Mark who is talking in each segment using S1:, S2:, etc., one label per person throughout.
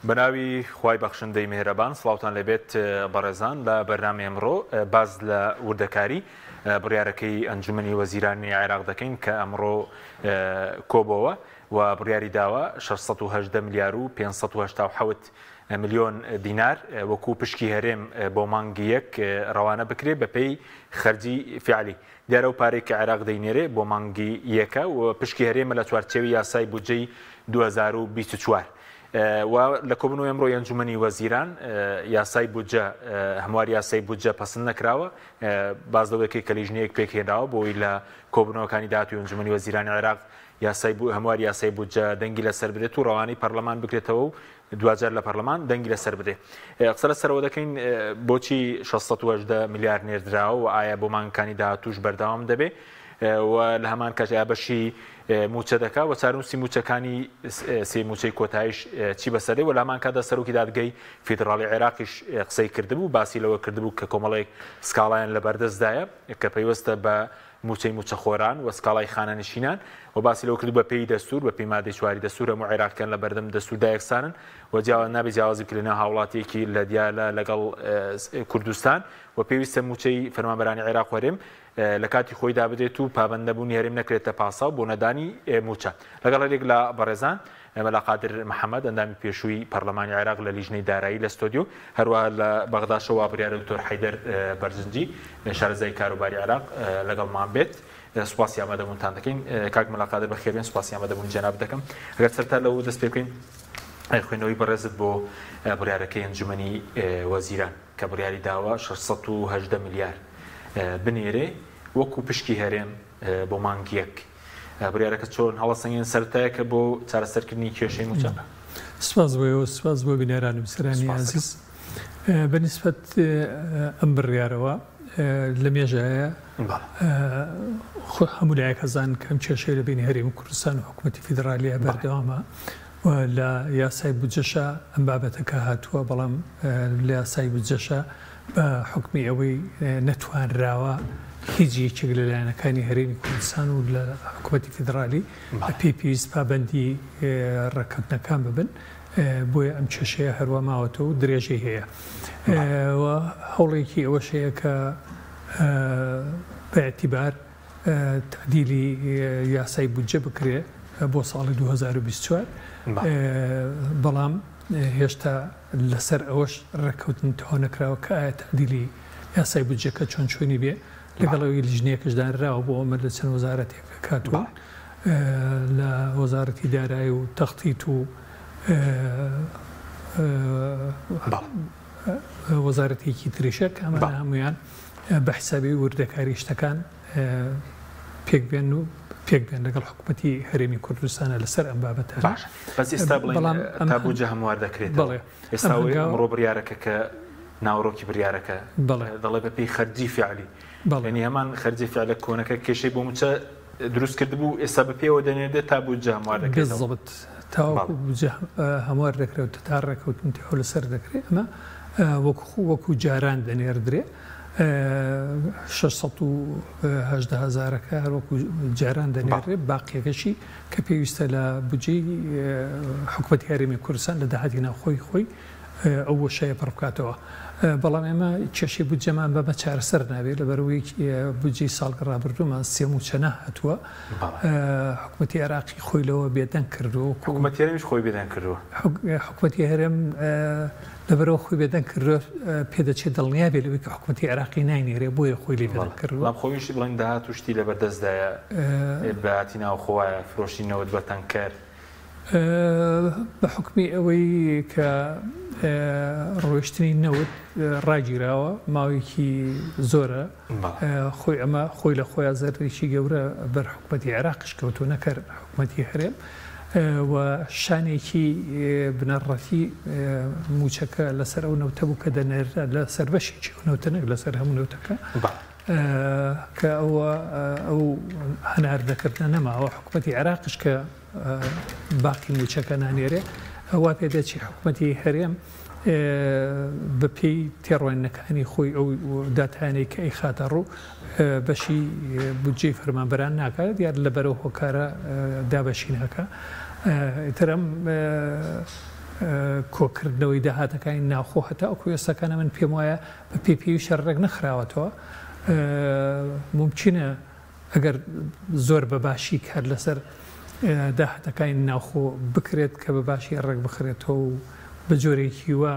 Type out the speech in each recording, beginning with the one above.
S1: بەناوی خوای بەخشندەی میهرەبان سڵاوتان لێبێت بەڕێزان لە بەرنامەی ئەمڕۆ باس لە وردەکاری بڕیارەکەی ئەنجومەنی وەزیرانی عێراق دەکەین کە ئەمڕۆ کۆبۆوە و بڕیاری داوە 618 ملیار و 587 ملیۆن دینار وەکو پشکی هەرێم بۆ مانگی یەک ڕەوانە بکرێت بەپێی خەرجی فیعلی. دیارە ئەو پارەی کە عێراق دەینێرێ بۆ مانگی یەکە و پشکی هەرێمە لە چوارچێوی یاسای بودجەی 2024. و لە کۆبوونەوەی ئەمڕۆی ئەنجومەنی وەزیران یاسای بودجە هەموار یاسای بودجە پەسند نەکراوە باس لەوەی کە لیژنەیەک پێکهێنراوە بۆی لە کۆبوونەوەکانی داهاتووی ئەنجومەنی وەزیرانی عێراق یاسای هەموار یاسای بودجە دەنگی لەسەر بدرێت و ڕەوانەی پەرلەمان بکرێتەوە و دواجار لە پەرلەمان دەنگی لەسەر بدرێ. قسە لەسەرەوە دەکەین بۆچی 618 ملیار نێردراوە و ئایا بۆ مانگەکانی داهاتووش بەردەوام دەبێ و لە هەمان کات ئایا بەشی مووچە دەکا و چارەنووسی مووچەکانی سێ مووچەی کۆتاییش چی بەسەر دێ و لە هەمان کاتدا سەرۆکی دادگەی فیدڕاڵی عێراقیش قسەی کردبوو باسی لەوە کردبوو کە کۆمەڵێک سکاڵایان لەبەردەستدایە کە پەیوەستە بە مووچەی مووچەخۆران و سکاڵای خانەنشینان و باسی لەوە کرد بەپێی دەستوور بەپێی مادەی چواری دەستوور هەموو عێراقیان لە بەردەم دەستووردا یەکسانن و جیاواز نابێت جیاوازی بکرێت لەناو هاوڵاتیەکی لە دیالە لەگەڵ کوردستان و پێویستە مووچەی فەرمانبەرانی عێراق و هەرێم لە کاتی خۆیدا بدرێت و پابەند نەبوونی هەرێم نەکرێتە پاساو بۆ نەدانی مووچە. لەگەڵ هەریەک لە بەڕێزان مەلا قادر محەمەد ئەندامی پێشووی پەرلەمانی عێراق لە لیژنەی دارایی لە ستۆدیۆ، هەروەها لە بەغداشەوە وا بڕیارە دکتۆر حەیدەر بەرزنجی شارەزای کاروباری عێراق لەگەڵمان بێت. سوپاسی ئامادەبوونتان دەکەین. کاک مەلا قادر بەخێربێن، سوپاسی ئامادەبوونی جەنابت دەکەم. ئەگەر سەرەتا لەوە دەست پێ بکەین، خوێندنەوەی بەڕێزت بۆ بڕیارەکەی ئەنجومەنی وەزیران کە بڕیاری داوە 618 ملیار بنێرێ وەکو پشکی هەرێم بۆ مانگی یەک، بڕیارەکە چۆن هەڵەسەنگێن سەرەتایەکە بۆ چارەسەرکردنی کێشەی مووچە؟
S2: سپاس بۆ ئێوە، سپاس بۆ بینەران و بیسەرانی ئازیز. بە نیسبەت ئەم بڕیارەوە لە مێژایە هەموو لایەک ئەزانن کە ئەم کێشەیە لە بەینی هەرێمی کوردستان و حکوومەتی فیدرالیە بەردەوامە و لە یاسای بودجەشا ئەم بابەتەکە هاتووە، بەڵام لە یاسای بودجەشا بە حوکمی ئەوەی نەتوانراوە هیچ یەکێک لە لایەنەکانی هەرێمی کوردستان و لە حکوومەتی فیدرالی بە پێی پێویست پابەندی ڕێککەوتنەکان ببن، بۆیە ئەم کێشەیە هەروا ماوەتەوە و درێژەی هەیە و هەوڵێکی ئەوەش هەیە کە بە ئیعتیبار تەعدیلی یاسای بودجە بکرێ بۆ ساڵی 2024، بەڵام هێشتا لەسەر ئەوەش ڕێککەوتن تەواو نەکراوە کە ئایا تەعدیلی یاسای بودجەکە چۆن چۆنی بێ، لەگەڵ ئەوەی لیژنەیەکش دانراوە بۆ ئەمە لە چەند وەزارەتێک پێکهاتووە لە وەزارەتی دارایی و تەختیت و وەزارەتێکی تریشە کە ئەمانە هەموویان بە حسابی وردەکاری شتەکان پێک بێن و پێک بێن لەگەڵ حکوومەتی هەرێمی کوردستانە لەسەر ئەم بابەتە.
S1: باشە بەس ئێستا بڵێن
S2: بەڵام ئەم
S1: تا بودجە هەموار دەکرێتەوە.
S2: بەڵێ.
S1: ئێستا
S2: ئەم
S1: ئەوەی
S2: هەنگاو
S1: ئەمڕۆ بڕیارەکە کە ناوەڕۆکی بڕیارەکە
S2: بەڵێ.
S1: دەڵێ بە پێی خەرجی فیعلی.
S2: بەڵێ.
S1: یانی هەمان خەرجی فیعلە کۆنەکە کێشەی بۆ مووچە دروست کردبوو ئێستا بە پێوە دەنێردێت تا بودجە هەموار دەکرێتەوە.
S2: بالضبط تاوەکو
S1: بەڵێ.
S2: بودجە هەموار دەکرێت تا ڕێکەوتن تەواو لەسەر دەکرێت ئەمە وەکو وەکو جاران دەنێردرێ. 618 هەزارەکە هەروەکو جاران دەنێرێ، باقیەکەشی کە پێویستە لە بودجەی حکومەتی هەرێمی کوردستان لە داهاتی ناوخۆی خۆی ئەو بۆشایە پڕ بکاتەوە. بەڵام ئێمە کێشەی بودجەمان بەمە چارەسەر نابێت، لەبەرئەوەی بودجەی ساڵی ڕابردوومان سێ مووچە نەهاتووە، حکومەتی عێراقی خۆی لەوە بێدەنگ کردووە.
S1: حکومەتی هەرێمیش خۆی بێدەنگ کردووە.
S2: حکومەتی هەرێم لەبەرئەوە خۆی بێدەنگ کردووە پێدەچێت دڵنیا بێت لەوەی کە حکومەتی عێراقی ناینێرێ بۆیە خۆی لێ بێدەنگ کردووە.
S1: بەڵام خۆیشی بڵێن داهات و شتی لەبەردەستدایە، داهاتی ناوخۆ وایە، فرۆشتنی نەوت بە تەنکەر.
S2: بە حوکمی ئەوەی کە ڕۆیشتنی نەوت ڕاگیراوە ماوەیەکی زۆرە، خۆی ئەمە خۆی لە خۆیا زەرەرێکی گەورە بەر حکومەتی عێراقیش کەوتووە نەک هەر حکومەتی هەرێم و شانێکی بنەڕەتی مووچەکە لەسەر ئەو نەوتە بوو کە دەنێررا لەسەر بەشێکی ئەو نەوتە نەک لەسەر هەموو نەوتەکە کە ئەوە ئەو هەناردەکردنە نەماوە حکومەتی عێراقیش کە باقی مووچەکە نانێرێ وا پێدەچی حکومەتی هەرێم بەپێی تێڕوانینەکانی خۆی ئەو داتایانەی کە ئەیخاتە ڕوو بەشی بودجەی فەرمانبەران ناکات دیار لەبەرەو هۆکارە دابەشی ناکا ئیتر ئەم کۆکردنەوەی داهاتەکانی ناوخۆ هەتاوەکو ئێستاکانە من پێم وایە بە پێی پێویست ڕێک نەخراوەتەوە. مومکینە ئەگەر زۆر بە باشی کار لەسەر داهاتەکانی ناوخۆ بکرێت کە بە باشی ڕێک بخرێتەوە و بە جۆرێکی وا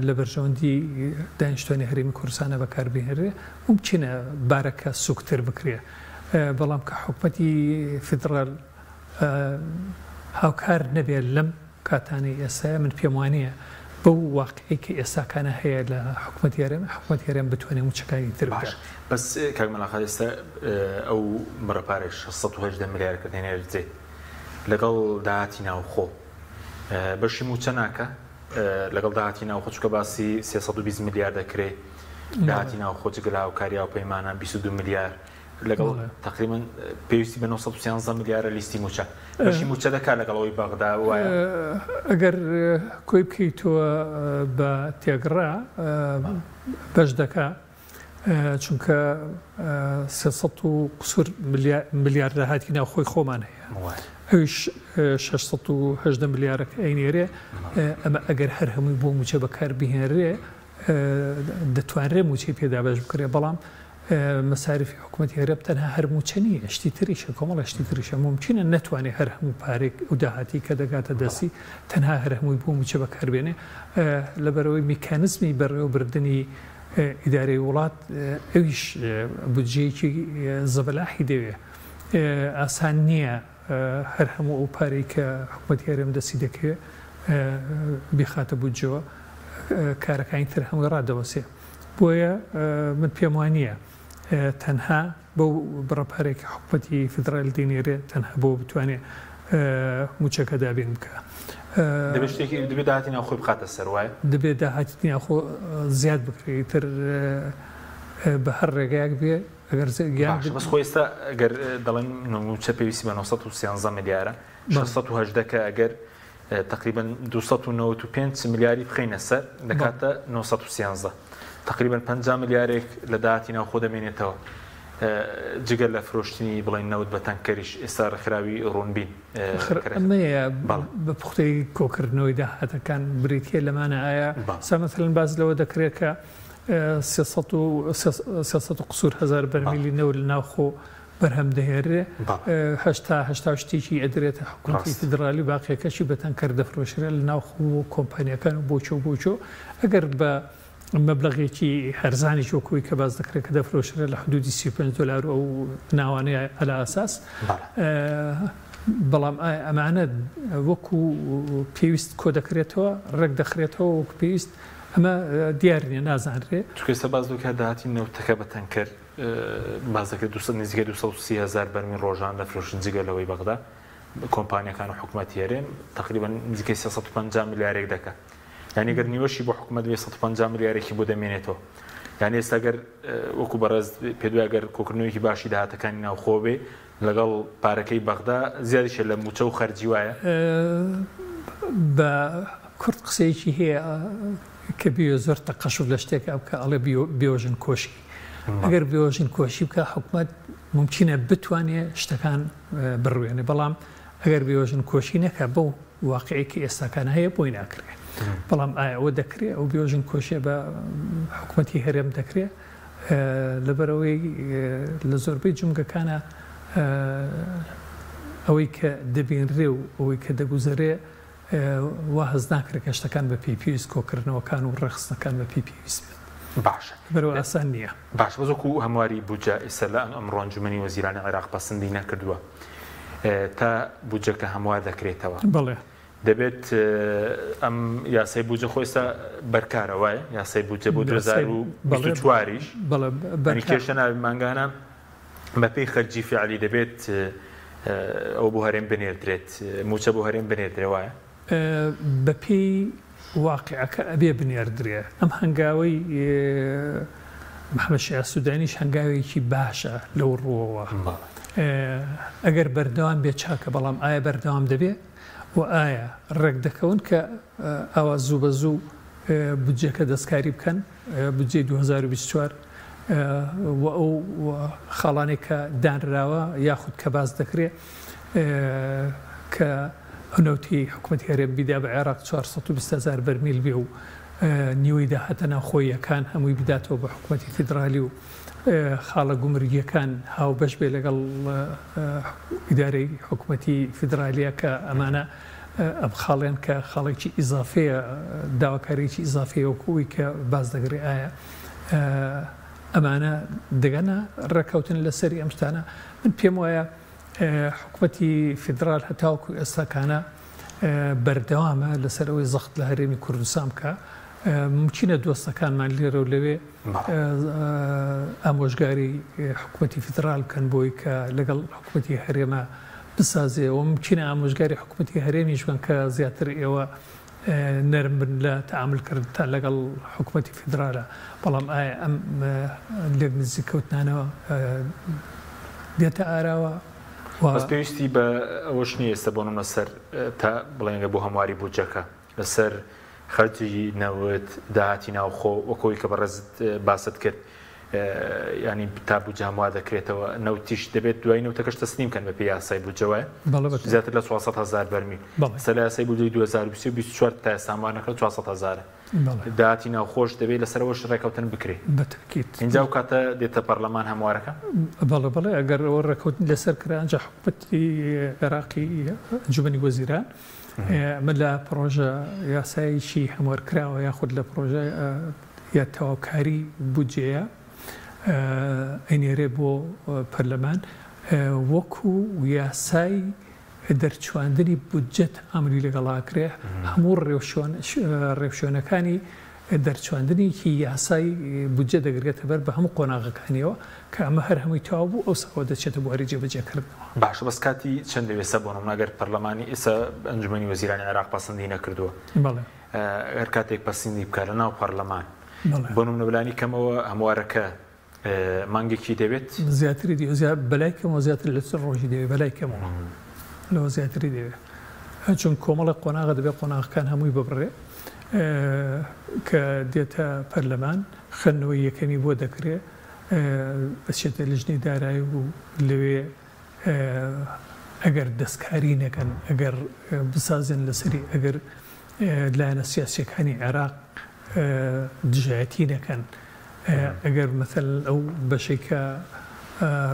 S2: لە بەرژەوەندی دانیشتوانی هەرێمی کوردستانە بەکار بهێنرێ، مومکینە بارەکە سووکتر بکرێ. بەڵام کە حکومەتی فیدڕال هاوکار نەبێ لەم کاتانەی ئێستایا من پێم وانیە بەو واقعەی کە ئێستاکانە هەیە لە حکومەتی هەرێم، حکومەتی هەرێم بتوانێ مووچەکانی تر
S1: باش
S2: بدات.
S1: بەس کاک مەلا خالید ئێستا ئەو بڕە پارەی 618 ملیار کە دەینێردرێت لەگەڵ داهاتی ناوخۆ بەشی مووچە ناکا؟ لەگەڵ داهاتی ناوخۆ چونکە باسی 320 ملیار دەکرێ داهاتی ناوخۆ جگە لە هاوکاری هاوپەیمانان 22 ملیار لەگەڵ تقریبا پێویستی بە 913 ملیارە لیستی مووچە بەشی مووچە دەکات لەگەڵ ئەوەی بەغدا وایە؟
S2: ئەگەر کۆی بکەیتەوە بە تێگڕا بەش دەکا چونکە 300 و قسوور ملیار داهاتی ناوخۆی خۆمان هەیە ئەویش 618 ملیارەکە ئەینێرێ ئەمە ئەگەر هەر هەمووی بۆ مووچە بەکار بهێنرێ دەتوانرێ مووچەی پێ دابەش بکرێ بەڵام مەساریفی حکوومەتی هەرێم تەنها هەر مووچە نییە شتی تریشە کۆمەڵە شتی تریشە مومکینە نەتوانێ هەر هەموو پارێک ئەو داهاتی کە دەگاتە دەستی تەنها هەر هەمووی بۆ مووچە بەکاربێنێ لەبەرئەوەی میکانزمی بەڕێوەبردنی ئیدارەی وڵات ئەویش بودجەیەکی زەبەلاحی دەوێ ئاسان نییە هەر هەموو ئەو پارەی کە حکومەتی هەرێم دەستی دەکەوێ بیخاتە بودجەوە کارەکانی تر هەمووی ڕادەوەسێ بۆیە من پێم وانییە تەنها بەو بڕە پارەی کە حکومەتی فیدرالی دەینێرێ تەنها بۆ بتوانێ مووچەکە دابین بکا.
S1: دەبێ شتێکی دەبێ داهاتی ناوخۆی بخاتە سەر وایە؟
S2: دەبێ داهاتی ناوخۆ زیاد بکرێ ئیتر بە هەر ڕێگایەک بێ ئەگەر یان
S1: باشە بەس خۆ ئێستا ئەگەر دەڵێن مووچە پێویستی بە 913 ملیارە 618 کە ئەگەر تقریبا 295 ملیاری بخەینە سەر دەکاتە 913 تقریبا 50 ملیارێک لە داهاتی ناوخۆ دەمێنێتەوە جگە لە فرۆشتنی بڵێن نەوت بە تەنکەریش ئێستا ڕێکخراوی ڕوونبین
S2: ئەمەیە بە پوختەی کۆکردنەوەی داهاتەکان بریتە لەمانە ئایا سا مەسەلەن باس لەوە دەکرێت کە 300 قسوور هەزار بەرمیلی نەوت لە ناوخۆ بەرهەم دەهێنرێ، 80 هەشتا و شتێکی ئەدرێتە حکوومەتی فیدرالی و باقیەکەشی بە تەنکەر دەفرۆشرێ لە ناوخۆ بۆ کۆمپانیاکان و بۆ چۆ بۆ چۆ ئەگەر بە مەبلەغێکی هەرزانیش وەکو ئەوەی کە باس دەکرێت کە دەفرۆشرێ لە حدودی 35 دۆلار و ئەو ناوانەیە عەلا ئەساس بەڵام ئایا ئەمانە وەکو پێویست کۆ دەکرێتەوە ڕێک دەخرێتەوە وەکو پێویست ئەمە دیار نییە نازانرێ.
S1: چونکە ئێستا باس دەکات داهاتی نەوتەکە بە تەنکەر باس دەکرێت دوو نزیکەی 230 هەزار بەرمیل ڕۆژان دەفرۆشن جگە لەوەی بەغدا کۆمپانیاکان و حکومەتی هەرێم تقریبا نزیکەی 350 ملیارێک دەکات یعنی گەر نیوەشی بۆ حکومەت بێ 150 ملیارێکی بۆ دەمێنێتەوە یعنی ئێستا گەر وەکو بەڕێز پێ گەر کۆکردنەوەیکی باشی داهاتەکانی ناوخۆ بێ لەگەڵ پارەکەی بەغدا زیادیشە لە مووچە و خەرجی وایە؟
S2: بە کورد قسەیەکی هەیە کە بیەوێ زۆر تەقەشوف لە شتێکا بکا ئەڵێ بێوەژن کۆشی. ئەگەر بێوەژن کۆشی بکا حکومەت مومکینە بتوانێ شتەکان بڕوێنێ بەڵام ئەگەر بێوەژن کۆشی نەکا بەو واقعی کە ئێستاکان هەیە بۆی ناکرێ. بەڵام ئایا ئەوە دەکرێ ئەو بێوەژن کۆشیە بە حکومەتی هەرێم دەکرێ؟ لەبەرئەوەی لە زۆربەی جومگەکانا ئەوەی کە دەبینرێ و ئەوەی کە دەگوزەرێ وا هەست ناکرێ کە شتەکان بە پێی پێویست کۆکردنەوەکان و ڕێکخستنەکان بە پێی پێویست بێت.
S1: باشە.
S2: لەبەرئەوە ئاسان نییە.
S1: باشە بەس وەکو هەمواری بودجە ئێستا لە ئەمڕۆ ئەنجومەنی وەزیرانی عێراق پەسندی نەکردووە تا بودجەکە هەموار دەکرێتەوە.
S2: بەڵێ.
S1: دەبێت ئەم یاسای بودجە خۆ ئێستا بەرکارە وایە یاسای بودجە بۆ 2024 یش یانی کێشە نابێت مانگانە بەپێی خەرجی فعلی دەبێت ئەو بۆ هەرێم بنێردرێت موچە بۆ هەرێم بنێردرێ وایە؟
S2: بەپێی واقیعەکە ئەبێ بنێردرێ ئەم هەنگاوەی محەمەد شیاع سودانیش هەنگاوێکی باشە لەو ڕووەوە ئەگەر بەردەوام بێت چاکە بەڵام ئایا بەردەوام دەبێ؟ و ئایا ڕێک دەکەون کە ئاوا زوو بە زوو بودجەکە دەستکاری بکەن، بودجەی 2024 و ئەو خاڵانەی کە دانراوە یاخود کە باس دەکرێ کە ئەو نەوتی حکومەتی هەرێم بیدا بە عێراق 420 هەزار بەرمیل بێ و نیوەی داهاتە ناوخۆییەکان هەمووی بداتەوە بە حکومەتی فیدرالی و خاڵە گومرگییەکان هاوبەش بێ لەگەڵ ئیدارەی حکومەتی فیدرالیە کە ئەمانە ئەم خاڵیان کە خاڵێکی ئیزافەیە داواکاریەکی ئیزافەیە وەکو ئەوی کە باس دەگرێ ئایا ئەمانە دەگەنە ڕێککەوتن لەسەری ئەم شتانە من پێم وایە حکومەتی فیدرال هەتاوەکو ئێستاکانە بەردەوامە لەسەر ئەوەی زەخت لە هەرێمی کوردستان بکا. مومکینە دۆستەکانمان لێرە و لەوێ ئامۆژگاری حکومەتی فیدرال بکەن بۆی کە لەگەڵ حکومەتی هەرێمە بسازێ و مومکینە ئامۆژگاری حکومەتی هەرێمیش بکەن کە زیاتر ئێوە نەرم بن لە تەعامول کردنتان لەگەڵ حکومەتی فیدرالە. بەڵام ئایا ئەم لێک نزیککەوتنانە دێتە ئاراوە؟
S1: بەس پێویستی بە ئەوەش نییە ئێستا بۆ نمونە سەر تا بڵێنگە بۆ هەمواری بودجەکە لەسەر خەرجی نەوت داهاتی ناوخۆ وەکەوەی کە بەڕێزت باست کرد ینی تا بودجە هەموار دەکرێتەوە نەوتیش دەبێت دوای نەوتەکەش تەسلیم کەن بە پێی یاسای بودجە وایە زیاتر لە 400 هزار بەرمیل سەر لە یاسای بودجەی 2024 تا ئێستا هەموار نەکرا 400 هزارە داهاتی ناوخۆش دەبێت لەسەرەوەش ڕێکەوتن بکرێ.
S2: بە تەئکید.
S1: ئینجا ئەو کاتە دێتە پەرلەمان هەموارەکە؟
S2: بەڵێ بەڵێ ئەگەر ئەوە ڕێکەوتن لەسەر کرا ئەنجا حکومەتی عێراقی ئەنجومەنی وەزیران ئەمە لە پڕۆژە یاسایەکی هەموار کراوە یاخود لە پڕۆژە یا تەواوکاری بودجەیە ئەینێرێ بۆ پەرلەمان وەکو یاسای دەرچواندنی بودجە تەعامولی لەگەڵ ئەکرێ، هەموو ڕێوشوێنەکانی دەرچواندنێکی یاسای بودجە دەگرێتە بەر بە هەموو قۆناغەکانیەوە، کە ئەمە هەر هەمووی تەواو بوو ئەوساوە دەچێتە بواری جێبەجێکردنەوە.
S1: باشە بەس کاتی چەند دەوێت سە بۆ نمونە گەر پەرلەمانی ئێستا ئەنجومەنی وەزیرانی عێراق پەسەندی نەکردووە هەر کاتێک پەسندی بکات لە ناو پەرلەمان بۆ نمونە بەلانی کەمەوە هەموارەکە مانگێکی دەوێت؟
S2: زیاتری دەوێت، بەلای کەمەوە زیاتر لە 40 ڕۆژی دەوێت، بەلای کەمەوە لەوە زیاتری دەوێت، چون کۆمەڵێک قۆناغە دەبێت قۆناغەکان هەمووی ببڕێ کە دێتە پەرلەمان خوێندنەوەی یەکەمی بۆ دەکرێ ئەچێتە لیژنەی دارایی و لەوێ ئەگەر دەستکاری نەکەن، ئەگەر بسازێن لەسەری، ئەگەر لایەنە سیاسییەکانی عێراق دژایەتی نەکەن، ئەگەر مەسەلەن ئەو بەشەی کە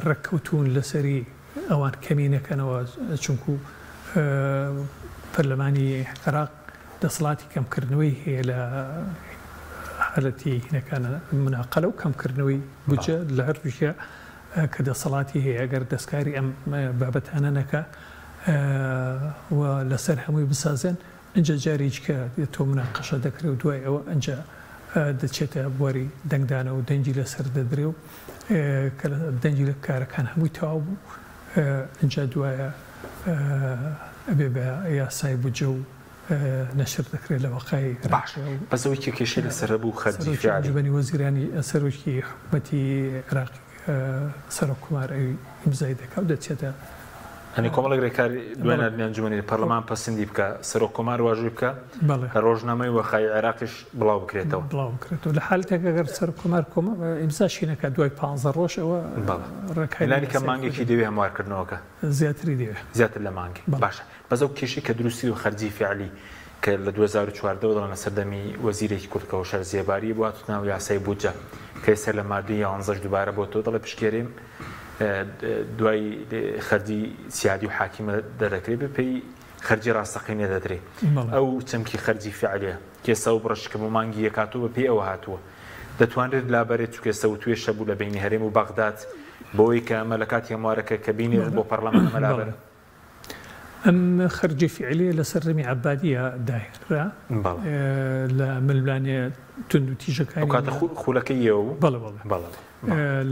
S2: ڕێککەوتوون لەسەری ئەوان کەمی نەکەنەوە، چونکو پەرلەمانی عێراق دەسەڵاتی کەمکردنەوەی هەیە لە حالەتی هینەکانە مناقەلە و کەمکردنەوەی بودجە لە هەردووکیا کە دەسەڵاتی هەیە ئەگەر دەستکاری ئەم بابەتانە نەکا و لەسەر هەمووی بسازێن ئنجا جارێکی کە دێتەوە مناقەشە دەکرێ و دوای ئەوە ئنجا دەچێتە بواری دەنگدانەوە و دەنگی لەسەر دەدرێ و کە دەنگی لە کارەکان هەمووی تەواو بوو ئنجا دوایە ئەبێ بە یاسای بودجە و نەشر دەکرێت لە وەقای
S1: باش بەس ئەوەی کە کێشەی لەسەر هەبوو خەرجی
S2: سەرۆکی
S1: فیعلی.
S2: ئەنجومەنی وەزیرانی سەرۆکی حکومەتی عێراق سەرۆک کۆمار ئەوی ئیمزای دەکا و دەچێتە
S1: یانی کۆمەڵێک رێکار دوای ناردنی ئەنجومەنی پەرلەمان پەسندی بکا، سەرۆک کۆمار واژۆی بکا، لە ڕۆژنامەی وەقای عێراقیش بڵاو بکرێتەوە.
S2: بڵاو بکرێتەوە لە حالەتێک ئەگەر سەرۆک کۆمار ئیمزاشی نەکا دوای 15 ڕۆژ ئەوە ڕێکاری
S1: لانی کەم مانگێکی دەوێ هەموارکردنەوەکە.
S2: زیاتری دەوێ.
S1: زیاتر لە مانگێک. باشە بەس ئەو کێشەی کە دروستی و خەرجی فیعلی کە لە 2014 وە دەڵێن لە سەردەمی وەزیرێکی کورد کە هۆشیار زێباری بوو هاتووتە ناو یاسای بودجە کە ئێستا لە مادەی یانزەش دووبارە بۆتەوە دەڵێ پشکێریم دوای خەرجی سیادی و حاکیمە دەرەکرێ بە پێی خەرجی ڕاستەقینە دەدرێ ئەو چەمکی خەرجی فعلیە کە ئێستا ئەو بڕەش کە بۆ مانگی یەک هاتووە بە پێی ئەوە هاتووە دەتوانرێت لابەرێت چونکە ئێستا وتوێژ هەبوو لە بەینی هەرێم و بەغداد بۆی کە ئەمە لە کاتی هەموارەکە کە بینێرن بۆ پەرلەمان ئەمە لابەرن.
S2: ئەم خەرجی فیعلیە لە سەردەمی عەبادیە داهێنرا لە ململانێ توند و تیژەکانی
S1: ئەو کاتە خولەکەی ئێوە بوو؟
S2: بەڵێ بەڵێ
S1: بەڵێ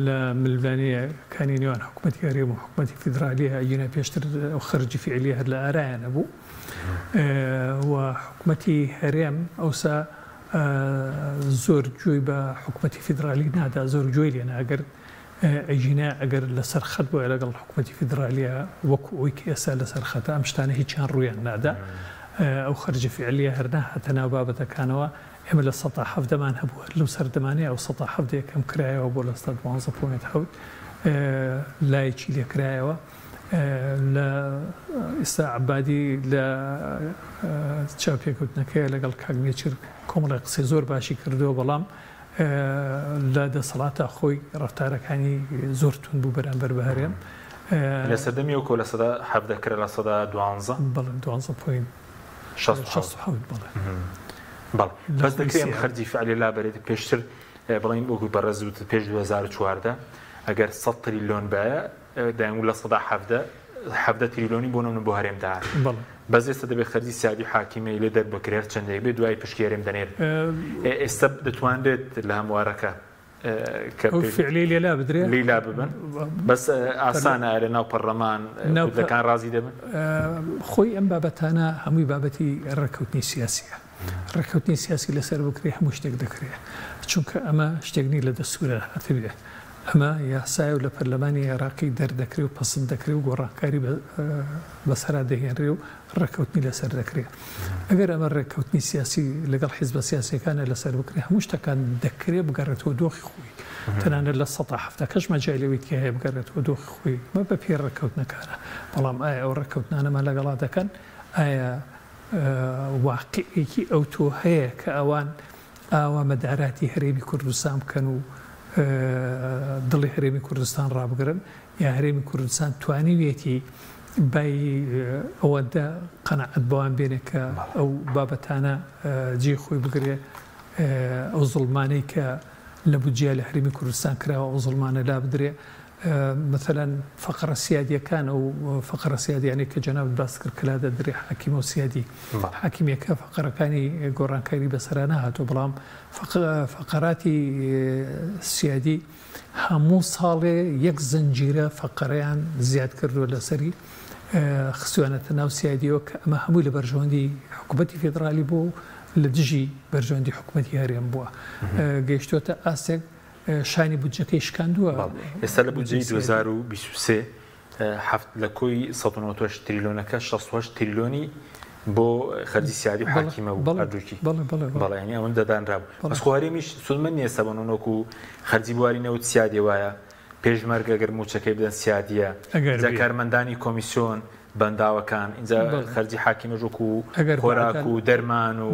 S2: لە ململانێکانی نێوان حکوومەتی هەرێم و حکوومەتی فیدرالیە ئەگینا پێشتر ئەو خەرجی فیعلیە هەر لە ئارایان نەبوو و حکوومەتی هەرێم ئەوسا زۆر گوێی بە حکوومەتی فیدرالی نادا زۆر گوێی لێ ناگرت ئەگینا ئەگەر لەسەر خەت بوایە لەگەڵ حکومەتی فیدرالیە وەکو ئەوەی کە ئێستا لەسەر خەتە ئەم شتانە هیچیان ڕوویان نادا. ئەو خەرجە فیعلیە هەر ناهاتە ناو بابەتەکانەوە. ئێمە لە سەتا حەڤدەمان هەبوو هەر لەو سەردەمانەیە ئەو سەتا حەڤدەیە کەم کرایەوە بۆ لە سەتا دوانزە point حەوت لایەکی لێ کرایەوە. لە ئیستا عەبادی لە چاوپێکەوتنەکەی لەگەڵ کاک نێچیر کۆمەڵی قسەی زۆر باشی کردووە، بەڵام لە دەسەڵاتە خۆی ڕەفتارەکانی زۆر توند بوو بەرامبەر بە هەرێم.
S1: لە سەردەمی ئەو کۆ 17% کرا 12%؟
S2: بەڵێ، 12 point 67. بەڵێ
S1: بەڵێ، بەس دەکرێت ئەم خەرجی فعلی لابەرێت. پێشتر بڵین وەکو بەڕێز وتت پێش 2014 ئەگەر 100 تریلیۆن بایە دەیانگوت 17% 17 تریلیۆنی بۆ نمونە بۆ هەرێم داهات. بەس ئێستا دەبێت خەرجی سیادی و حاکیمەی لێ دەربکرێت هەرچەندێک بێت دوای پشکی هەرێم دەنێرن. ئێستا دەتوانرێت لە هەموارەکە
S2: کە ئەو فعلی لێ لا بدرێ؟
S1: لێی لا ببن بەس ئاسانە لە ناو پەرلەمان کوردەکان ڕازی دەبن؟
S2: خۆی ئەم بابەتانە هەمووی بابەتی ڕێککەوتنی سیاسیە. ڕێککەوتنی سیاسی لەسەر بکرێ هەموو شتێک دەکرێ، چونکە ئەمە شتێک نیە لە دەستورا هاتبێ، ئەمە یاسایە و لە پەرلەمانی عێراقی دەردەکرێ و پەسند دەکرێ و گۆڕانکاری بەسەرا دەهێنرێ و ڕێککەوتنی لەسەر دەکرێ. ئەگەر ئەمە ڕێککەوتنی سیاسی لەگەڵ حیزبە سیاسیەکانە لەسەر بکرێ هەموو شتەکان دەکرێ بگەڕێتەوە دۆخی خۆی، تەنانەت لە سەتا حەفتاکەش مەجالی ئەوەی تیا هەیە بگەڕێتەوە دۆخی خۆی، ئەمە بەپێی ڕێککەوتنەکانە. بەڵام ئایا ئەو ڕێککەوتنانەمان لەگەڵا دەکەن؟ ئایا واقیعێکی ئەوتۆ هەیە کە ئەوان ئاوا مەداراتی هەرێمی کوردستان بکەن و دڵی هەرێمی کوردستان ڕابگرن یا هەرێمی کوردستان توانیویەتی بای ئەوەندە قەناعەت بەوان بێنێ کە ئەو بابەتانە جێی خۆی بگرێ ئەو زوڵمانەی کە لە بودجە لە هەرێمی کوردستان کراوە ئەو زوڵمانە لابدرێ مەسەلەن فەقەرە سیادیەکان ئەو فەقەرە سیادیانەی کە جەنابت باست کرد کە لادەدرێ حاکیمە و سیادی حاکیمیەکە فەقەرەکانی گۆڕانکاری بەسەرا نەهاتووە بەڵام فەقەراتی سیادی هەموو ساڵێ یەک زنجیرە فەقەرەیان زیاد کردووە لەسەری خستویانەتە ناو سیادیەوە کە ئەمە هەمووی لە بەرژەوەندی حکوومەتی فیدرالی بوو و لە دژی بەرژەوەندی حکوومەتی هەرێم بووە گەیشتووەتە ئاستێک شانی بودجەکەی شکاندووە.
S1: بەڵێ ئێستا لە بودجەی 2023 حەفت لە کۆی 198 تریلۆنەکە 68 تریلۆنی بۆ خەرجی سیادی و حاکیمە بوو هەردووکی. بەڵێ یانی ئەوەندە دانرابوو. بەس خۆ هەرێمیش سوودمەند نییە ئێستا بۆ نموونە وەکو خەرجی بواری نەوت سیادی وایە، پێشمەرگە گەر مووچەکەی بدەن سیادییە، ئینجا کارمەندانی کۆمیسیۆن بەنداوەکان ئینجا خەرجی حاکیمەش وەکو خۆراک و دەرمان و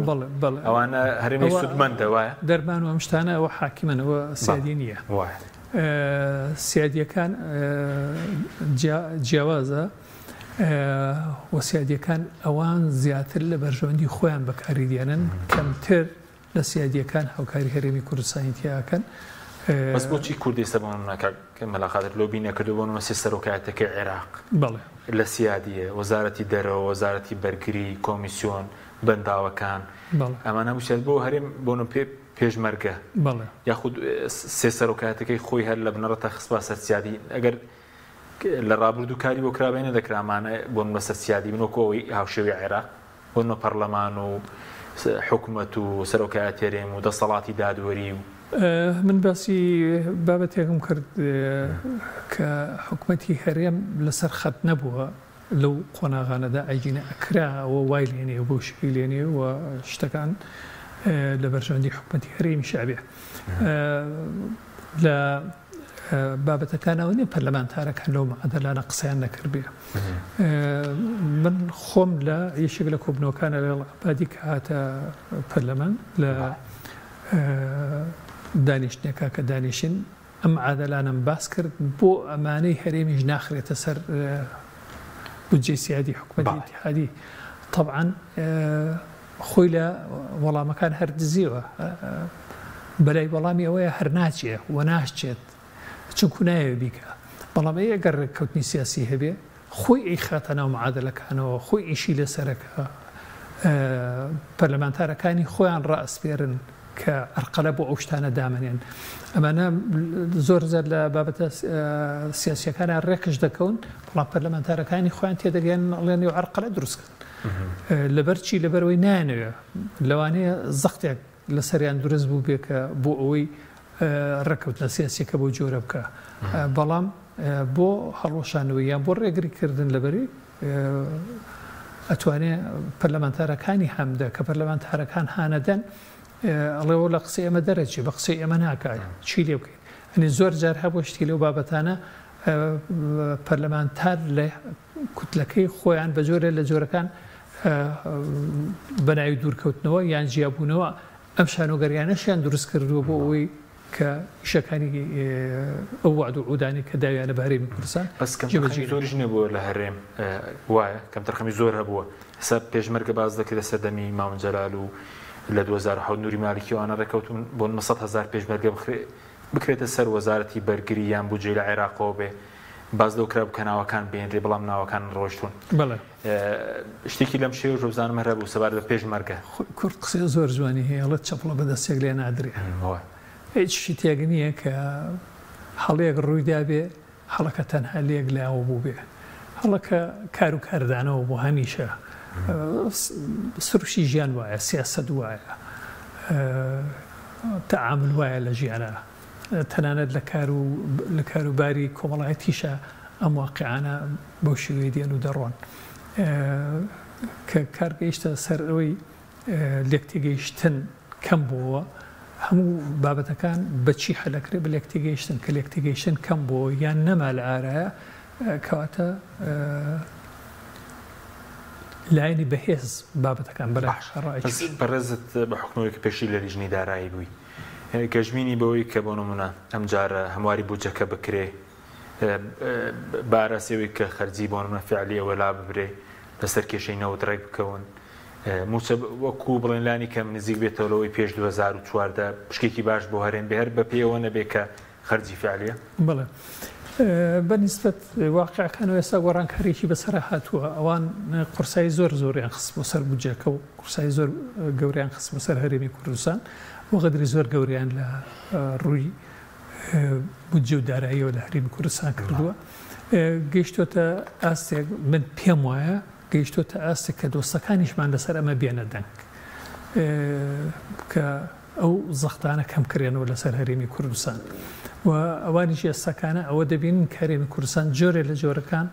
S1: ئەوانە هەرێمی سوودمەندە وایە؟
S2: دەرمان و ئەم شتانە ئەوە حاکیمەن ئەوە سیادی نییە. سیادیەکان جیاوازە و سیادیەکان ئەوان زیاتر لە بەرژەوەندی خۆیان بەکاری دێنن کەمتر لە سیادیەکان هاوکاری هەرێمی کوردستانی تیا ئەکەن.
S1: بەس بۆچی کورد ئێستا بۆ نمونە کاک مەلا قادر لۆبی نەکردو بۆ نمونە سێ سەرۆکایەتەکەی عێراق
S2: بەڵێ.
S1: لە سیادیە وەزارەتی دەرەوە وەزارەتی بەرگری کۆمیسیۆن بەنداوەکان
S2: بەڵێ.
S1: ئەمانە هەموو سیادی بۆ هەرێم بۆ نمونە پێ پێشمەرگە
S2: بەڵێ.
S1: یاخود سێ سەرۆکایەتەکەی خۆی هەر لە بنەڕەتا خستبا سەر سیادی ئەگەر لە ڕابردوو کاری بۆ کرابێ نەدەکرا ئەمانە بۆ نمونە سەر سیادی بن وەکو ئەوەی هاوشێوەی عێراق بۆ نمونە پەرلەمان و حکومەت و سەرۆکایەتی هەرێم و دەسەڵاتی دادوەری و.
S2: من باسی بابەتێکم کرد کە حکومەتی هەرێم لەسەر خەت نەبووە لەو قۆناغانەدا ئەگینا ئەکرا ئەوە وای لێنێ و بەو شێوەی لێنێ و شتەکان لە بەرژەوەندی حکومەتی هەرێمیش ئەبێ لە بابەتەکانەوە نیە پەرلەمانتارەکان لەو مەعادەلانە قسەیان نەکردبێ. من خۆم لە یەکێک لە کۆبنەوەکانە لەگەڵ عەبادی کە هاتە پەرلەمان لە دانیشتنێکا کە دانیشین ئەم مەعادەلانەم باس کرد بۆ ئەمانەی هەرێمیش ناخرێتە سەر بودجەی سیادی حکومەتی ئیتیحادی تەبعەن خۆی لە وەڵامەکان هەر دزیوە بەلای وەڵامی ئەوەیە هەر ناچێ و ناشچێت چونکو نایەوێ بیکا بەڵام ئەی ئەگەر ڕێککەوتنی سیاسی هەبێ خۆی ئەیخاتە ناو معادلەکانەوە خۆی ئیشی لەسەرەکە پەرلەمانتارەکانی خۆیان ڕائەسپێرن کە ئەرقەلە بۆ ئەو شتانە دامەنێن ئەمانە زۆر زار لە بابەتە سیاسیەکانە ڕێکش دەکەون بەڵام پەرلەمانتارەکانی خۆیان تێدەگەن ئەڵێن و عەرقەلە دروستکەن لەبەر چی؟ لەبەرئەوەی نایانەوێ لەوانەیە زەختێک لەسەریان دروست بووبێ کە بۆ ئەوەی ڕێککەوتنە سیاسیەکە بەو جۆرە بکا بەڵام بۆ هەڵوەشانەوەی یان بۆ ڕێگری کردن لەبەری ئەتوانێ پەرلەمانتارەکانی هەمدە کە پەرلەمانتارەکان هانەدەن ئەڵێەوە لە قسەی ئێمە دەرەچێ بە قسەی ئێمە ناکات چی لێ بکەین ئەنی زۆر جار هەبوو شتی لەو بابەتانە. پەرلەمانتار لە کوتلەکەی خۆیان بە جۆرێ لە جۆرەکان بە ناوی دوورکەوتنەوە یان جیابوونەوە ئەم شانۆگەریانەشیان دروست کردووە بۆ ئەوەی کە ئیشەکانی ئەو وەعد و عودانەی کە داویانە بە هەرێمی کوردستان
S1: بەس کەمتەرخەمی زۆریش نەبووە لە هەرێم وایە کەمتەرخەمی زۆر هەبووە ئێستا پێشمەرگە باس دەکرێت لە سەردەمی مام جەلال و لە 2007 نوری مالکی ئەوانە ڕێکەوتون بۆ 900 هەزار پێشمەرگە بخرێ بکرێتە سەر وەزارەتی بەرگری یان بودجەی لە عێراقەوە بێ باس لەو کرا بوو کە ناوەکان بێنرێ بەڵام ناوەکان ڕۆیشتوون.
S2: بەڵێ.
S1: شتێکی لەم شێوەش وەبزانم هەر هەبوو سەبارەت بە پێشمەرگە.
S2: کورد قسەی زۆر جوانی هەیە ئەڵێ چەپڵە بە دەستێک لێ نادرێ. هیچ شتێک نییە کە هەڵەیەک ڕووی دابێ هەڵەکە تەنها لەیەک لاوە بووبێ. هەڵەکە کار و کاردانەوە بوو هەمیشە. سروشتی ژیان وایە، سیاسەت وایە، تەعامول وایە لە ژیانا. تەنانەت لە کار و لە کاروباری کۆمەڵایەتیشا ئەم واقیعانە بەو شێوەیە دێن و دەڕۆن. کە کار گەیشتە سەر ئەوەی لێکتێگەیشتن کەم بووەوە، هەموو بابەتەکان بە چی حەل ئەکرێ؟ بە لێکتێگەیشتن. کە لێکتێگەیشتن کەم بووەوە یان نەما لە ئارایە، کەواتە لایەنی بەهێز بابەتەکان بەلای
S1: باشە بەڕێزت بە حوکمەوەی کە پێشتر لە لیژنەی دارایی بووی، گەشبینی بەوەی کە بۆ نمونە ئەمجارە هەمواری بودجەکە بکرێ بە ئاراستەی ئەوەی کە خەرجی بۆ نمونە فعلی ئەوە لا ببرێ لەسەر کێشەی نەوت ڕێک بکەون موچە وەکو بڵێن لانی کەم نزیک بێتەوە لەوەی پێش 2014 پشکێکی باش بۆ هەرێم بێ هەر بە پێوە نەبێ کە خەرجی فعلیە؟
S2: بەڵێ بە نیسبەت واقیعەکانەوە ئێستا گۆڕانکاریی بەسەرا هاتووە، ئەوان قورسایی زۆر زۆریان خستبووە سەر بودجەکە و قورسایی زۆر گەورەیان خستبووە سەر هەرێمی کوردستان و غەدری زۆر گەورەیان لە ڕووی بودجە و داراییەوە لە هەرێمی کوردستان کردووە. گەیشتۆتە ئاستێک من پێم وایە گەیشتۆتە ئاستێک کە دۆستەکانیشمان لەسەر ئەمە بێنە دەنگ کە ئەو زەختانە کەم کرێنەوە لەسەر هەرێمی کوردستان و ئەوانیش ئێستاکانە ئەوە دەبینن کە هەرێمی کوردستان جۆرێ لە جۆرەکان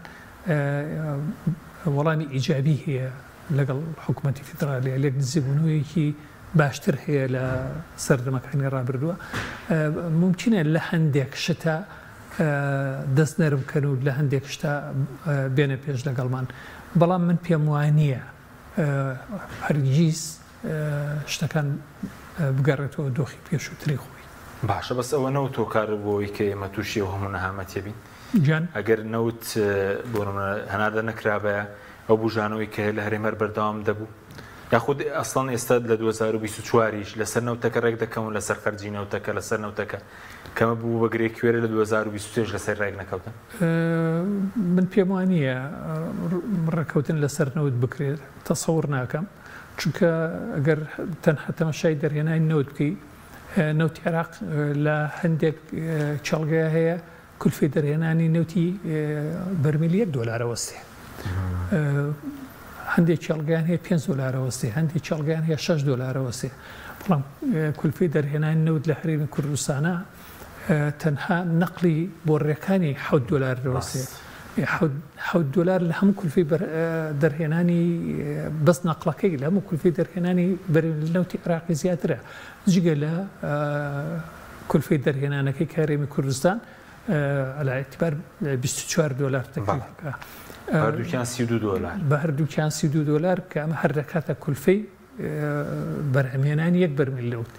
S2: وەڵامی ئیجابی هەیە لەگەڵ حکوومەتی فیدرالیە لێک نزیکبوونەوەیەکی باشتر هەیە لە سەردەمەکانی ڕابردووە ممکنە لە هەندێک شتە دەست نەرم کەن و لە هەندێک شتە بێنە پێش لەگەڵمان بەڵام من پێم وانییە هەرگیز شتەکان بگەڕێتەوە دۆخی پێشووتری خۆی.
S1: باشە بەس ئەوە نەوت هۆکارە بۆ ئەوەی کە ئێمە تووشی ئەو هەموو نەهامەتیە بین؟
S2: گیان.
S1: ئەگەر نەوت بۆ نمونە هەناردە نەکرابایە ئەو بوژانەوەی کە هەیە لە هەرێم هەر بەردەوام دەبوو؟ یاخود ئەسڵەن ئێستا لە 2024 یش لەسەر نەوتەکە ڕێک دەکەون لەسەر خەرجی نەوتەکە لەسەر نەوتەکە کەمە بوو بە گرێ کوێرە لە 2023 لەسەر ڕێک نەکەوتن؟
S2: من پێم وانییە ڕێککەوتن لەسەر نەوت بکرێت تەسەور ناکەم. چونکە گەر تەنها تەماشای دەرهێنانی نەوت بکەی، نەوتی عێراق لە هەندێک کێڵگەیا هەیە کولفەی دەرهێنانی نەوتی بەرمیل یەک دۆلارە وەستێ، هەندێک کێڵگەیان هەیە پێنج دۆلارە وەستێ، هەندێک کێڵگەیان هەیە شەش دۆلارە وەستێ، بەڵام کولفەی دەرهێنانی نەوت لە هەرێمی کوردستانە تەنها نەقلی بۆڕیەکانی حەوت دۆلار دەوەستێ. حەوت دۆلار لە هەموو کولفەی دەرهێنانی بەس نەقڵەکەی لە هەموو کولفەی دەرهێنانی بەرمیل نەوتی عێراقی زیاترە جگە لە کولفەی دەرهێنانەکەی کە هەرێمی کوردستان على اعتبار 24 دۆلار تەکلیفەکە
S1: هەردووکیان 32 دۆلار
S2: بە هەردووکیان 32 دۆلار کە ئەمە هەر دەکاتە کولفەی بەرهەمهێنانی یەک بەرمیل نەوت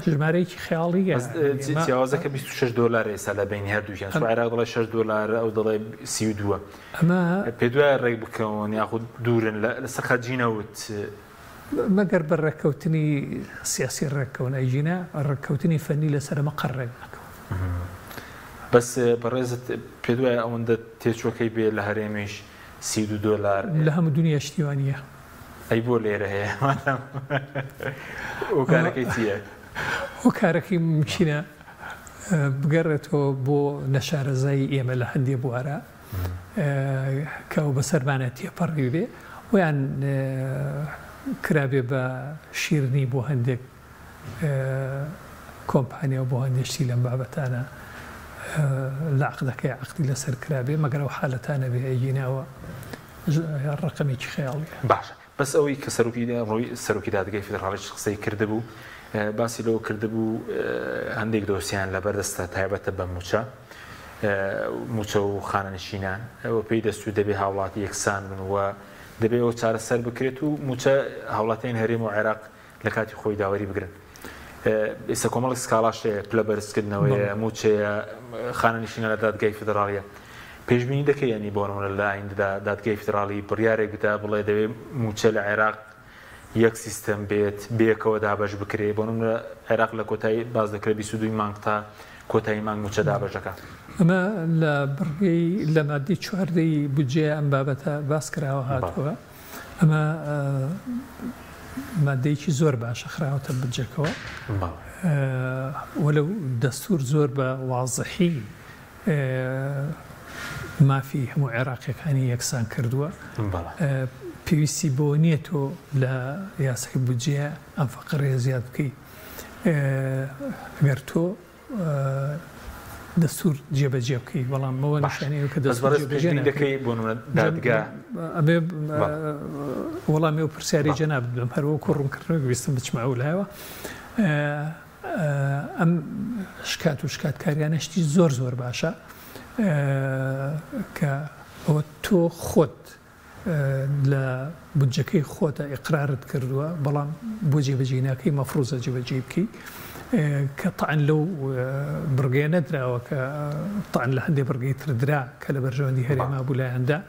S2: ژمارەیەکی خەیاڵیە.
S1: جیاوازەکە 26 دۆلار ئێستا لە بینی هەردووکیان چون عێراق دەڵێ 6 دۆلار ئەو دەڵێ 32
S2: ئەمە
S1: پێ دوایە ڕێک بکەون یاخود دوورن لەسەر خەرجی نەوت
S2: مەگەر بە ڕێککەوتنی سیاسی ڕێککەون ئەگینا ڕێککەوتنی فەنی لەسەر ئەمە قەت ڕێک ناکەون.
S1: بەس بەڕێزت پێ دوایە ئەوەندە تێچووەکەی بێ لە هەرێمیش 32 دۆلار.
S2: لە هەموو دونیا شتی وا نییە.
S1: ئەی بۆ لێرە هەیە؟ هۆکارەکەی چییە؟
S2: هۆکارەکەی مومکینە بگەڕێتەوە بۆ نەشارەزایی ئێمە لە هەندێ بوارە کە ئەو بەسەرمانە تێپەڕیبێ ویان کرابێ بە شیرنی بۆ هەندێک کۆمپانیا و بۆ هەندێک شتی لەم بابەتانە لە عەقدەکەی عەقدی لەسەر کرابێ مەگەر ئەو حالەتانە بێ ئەگینا ئەوە ڕەقەمێکی خەیاڵیە.
S1: باشە بەس ئەوەی کە سەرۆکی ڕۆی سەرۆکی دادگای فیدڕاڵیش قسەی کردبوو. باسی لەوە کردبوو هەندێک دۆسیان لەبەردەستە تایبەتە بە مووچە مووچە و خانەنشینان و پێی دەستور دەبێ هاوڵاتی یەکسان بن و دەبێ ئەوە چارەسەر بکرێت و مووچە هاوڵاتیان هەرێم و عێراق لە کاتی خۆی داوەری بگرن. ئێستا کۆمەڵێک سکاڵاش هەیە، پلە بەرزکردنەوەیە، مووچەیە، خانەنشینە لە دادگای فیدراڵیە. پێشبینی دەکەی یانی بۆ نموونە لە ئایندەدا دادگای فیدراڵی بڕیارێک بدا بڵێ دەبێ مووچە لە عێراق یەک سیستەم بێت، بەیەکەوە دابەش بکرێ؟ بۆ نموونە عێراق لە کۆتایی باس دەکرێت 22 مانگ تا کۆتایی مانگ مووچە دابەش دەکا.
S2: ئەمە لە بڕگەی لە ماددەی چواردەی بودجەیە ئەم بابەتە باس کراوە هاتووە. ئەمە مادەیەکی زۆر باشە خراوەتە بودجەکەوە وەلو دەستور زۆر بە وازحی مافی هەموو عێراقیەکانی یەکسان کردووە پێویستی بۆ نییە تۆ لە یاسای بودجەیە ئەم فەقڕەیە زیاد بکەیت گەر تۆ دەستور جێبەجێ بکەی بەڵام ئەوە نیشانەی ئەوە کە دەستور جێبەجێ
S1: دەکەی بۆ نمونە دادگا
S2: ئەبێ وەڵامی ئەو پرسیاری جەنابت بدەم هەر وەکو ڕوونکردنەوەک ویستم بچمە ئەو لایەوە ئەم شکات و شکاتکاریانە شتی زۆر زۆر باشە کە ئەوە تۆ خۆت لە بودجەکەی خۆتە ئیقرارت کردووە بەڵام بۆ جێبەجێی ناکەی مەفروزە جێبەجێی بکەی کە تەعن لەو بڕگەیە نەدراوە کە تەعن لە هەندێ بڕگەی تر درا کە لە بەرژەوەندی هەرێما بوو لایاندا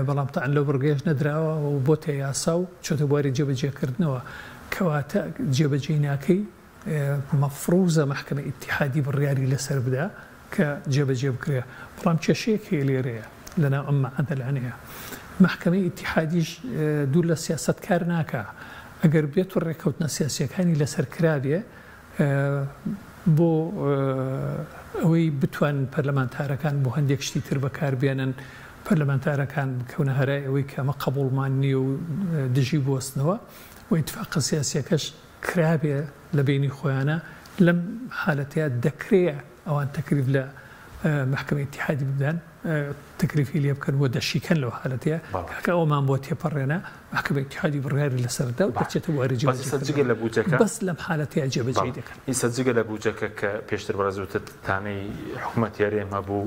S2: بەڵام تەعن لەو بڕگەیەش نەدراوە و بۆتە یاسا و چۆتە بواری جێبەجێکردنەوە کەواتە جێبەجێی ناکەی مەفروزە مەحکەمەی ئیتیحادی بڕیاری لەسەر بدا کە جێبەجێ بکرێ، بەڵام کێشەیەک هەیە لێرەیە لەناو ئەم مەعادەلانەیە، مەحکەمەی ئیتیحادیش دوور لە سیاسەت کار ناکا، ئەگەر بێت و ڕێککەوتنە سیاسییەکانی لەسەر کرابێ بۆ ئەوەی بتوانن پەرلەمانتارەکان بۆ هەندێک شتی تر بەکار بێنن، پەرلەمانتارەکان بکەونە هەرای ئەوەی کە ئەمە قەبووڵمان نییە و دژی بوەستنەوە و ئیتفاقە سیاسییەکەش کرابێ لە بەینی خۆیانا لەم حالەتەیا دەکرێ ئەوان تەکلیف لە مەحکەمەی ئیتیحادی بدەن تەکلیفی لێ بکەن و دەشیکەن لەو حالەتەیا کاکە ئەوەمان بۆ تێپەڕێنە مەحکەمەی ئیتیحادی بڕیاری لەسەر دا و دەچێتە بواری
S1: جێبەجێ لە بودجەکە
S2: بەس لەم حالەتەیا جێبەجێی دەکەن.
S1: ئیسە جگە لە بودجەکە کە پێشتر بەڕێز وتت تانەی حکومەتی هەرێم هەبوو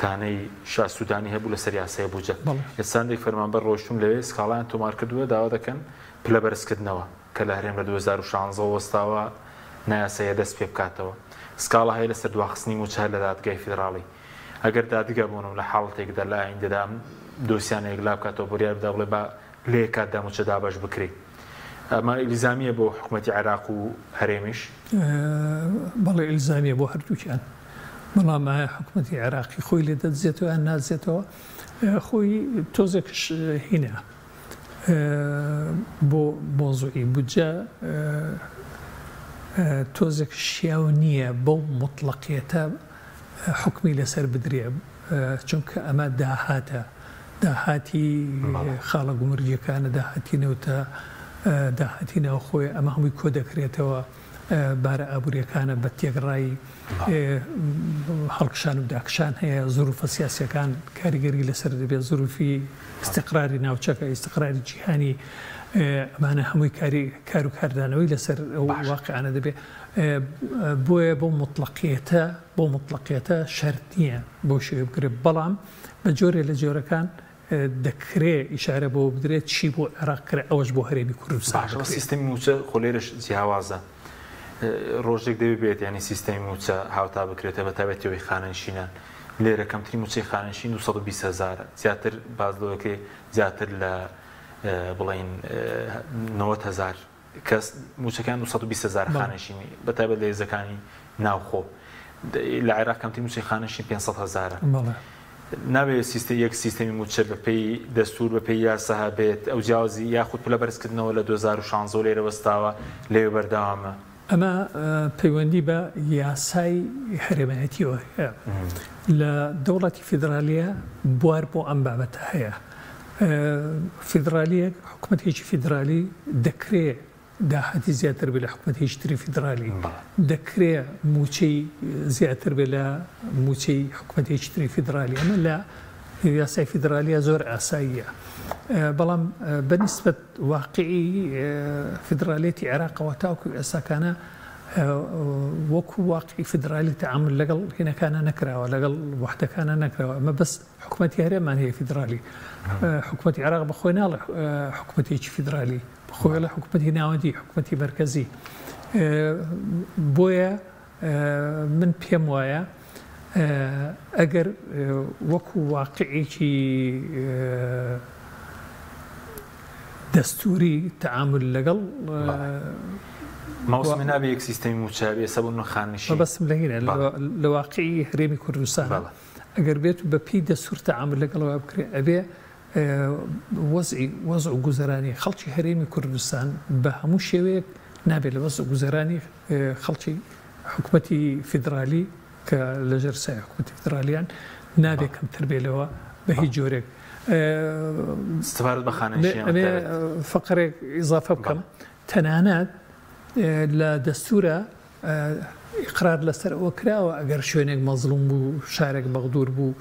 S1: تانەی شا سودانی هەبوو لەسەر یاسای بودجە ئێستا هەندێک فەرمانبەر ڕۆیشتوون لەوێ سکاڵایان تۆمار کردووە داوا دەکەن پلە بەرزکردنەوە کە لە هەرێم لە 2016 وە وەستاوە نایاساییە دەست پێ بکاتەوە. سکاڵا هەیە لەسەر دواخستنی مووچە هەر لە دادگای فیدراڵی. ئەگەر دادگا بۆ نموونە حاڵەتێکدا لە ئایندەدا ئەم دۆسیانە یەکلا بکاتەوە بڕیار بدا بڵێ با لە یەک کاتدا مووچە دابەش بکرێ ئەمە ئیلزامییە بۆ حکومەتی عێراق و هەرێمیش؟
S2: بەڵێ ئیلزامییە بۆ هەردووکیان. بەڵام ئایا حکومەتی عێراقی خۆی لێ دەدزێتەوە یان نادزێتەوە خۆی تۆزێکش هینە. بۆ مەوزوعی بودجە تۆزێک شیاو نییە بەو موتڵەقیەتە حوکمی لەسەر بدرێ چونکە ئەمە داهاتە داهاتی خاڵە گومرگیەکانە داهاتی نەوتە داهاتی ناوخۆیە ئەمە هەمووی کۆ دەکرێتەوە بارە ئابووریەکانە بە تێکڕایی هەڵکشان و داکشان هەیە، زروفە سیاسیەکان کاریگەری لەسەر دەبێت، زروفی ئیستیقراری ناوچەکە، ئیستیقراری جیهانی، ئەمانە هەمووی کاری کار و کاردانەوەی لەسەر ئەو واقیعانە دەبێت. بۆیە بەو موتڵەقیەتە بەو موتڵەقیەتە شەرت نییە بەو شێوەیە بکرێت، بەڵام بە جۆرێ لە جۆرەکان دەکرێ ئیشارە بەوە بدرێت چی بۆ عێراق کرا ئەوەش بۆ هەرێمی کوردستان
S1: باشە بکرێت. سیستەمی مووچە خۆ لێرەش جیاوازە ڕۆژێک دەبێ بێت یانی سیستەمی مووچە هاوتا بکرێتە بە تایبەتی ئەوەی خانەنشینان لێرە کەمترین مووچەی خانەنشین 220 هەزارە زیاتر باس لەوە دەکرێت زیاتر لە بڵێین 90 هەزار کەس مووچەکەیان 220 هەزار خانەنشینی بە تایبەت لە هێزەکانی ناوخۆ لە عێراق کەمترین مووچەی خانەنشین 500 هەزارە نابێت سیستە یەک سیستەمی مووچە بەپێی دەستور بەپێی یاسا هەبێت ئەو جیاوازی یاخود پلە بەرزکردنەوە لە 2016 لێرە وەستاوە لەوێ بەردەوامە.
S2: ئەمە پەیوەندی بە یاسای هەرێمایەتیەوە هەیە. لە دەوڵەتی فیدرالیە بوار بۆ ئەم بابەتە هەیە. فیدرالیەک، حکومەتێکی فیدرالی دەکرێ داهاتی زیاتر بێ لە حکومەتێکی تری فیدرالی، دەکرێ مووچەی زیاتر بێ لە مووچەی حکومەتێکی تری فیدرالی. ئەمە لە یاسای فیدرالیە زۆر ئاساییە. بەڵام بە نیسبەت واقیعی فیدرالیەتی عێراقەوە تاوەکو ئێستاکانە وەکو واقعی فیدرالی تەعامول لەگەڵ هینەکانە نەکراوە، لەگەڵ وەحدەکانە نەکراوە. ئەمە بەس حکومەتی هەرێممان هەیە فیدرالی. حکومەتی عێراق بە خۆی ناڵێ حکومەتێکی فیدرالی، بە خۆی ئەڵێ حکومەتی ناوەندی، حکومەتی مەرکەزی. بۆیە من پێم وایە ئەگەر وەکو واقعێکی دەستوری تەعامول لەگەڵ
S1: مامۆستا نابێ یەک سیستەمی مووچە هەبێ ئێستا بۆ نمونە خانەنشین
S2: مەبەستم لە هینە لە واقعی هەرێمی کوردستان ئەگەر بێت و بە پێی دەستور تەعامول لەگەڵەوە بکرێ ئەبێ وەزعی وەزع و گوزەرانی خەڵکی هەرێمی کوردستان بە هەموو شێوەیەک نابێت لە وەزع و گوزەرانی خەڵکی حکومەتی فیدرالی کە لەژێر سای حکومەتی فیدرالیان نابێ کەمتر بێ لەوە بە هیچ جۆرێک.
S1: سەبارەت بە خانەنشینان
S2: ئەمێ فەقەرێک ئیزافە بکەم تەنانەت لە دەستورە ئیقرار لەسەر ئەوە کراوە ئەگەر شوێنێک مەزڵوم بوو، شارێک مەغدور بوو،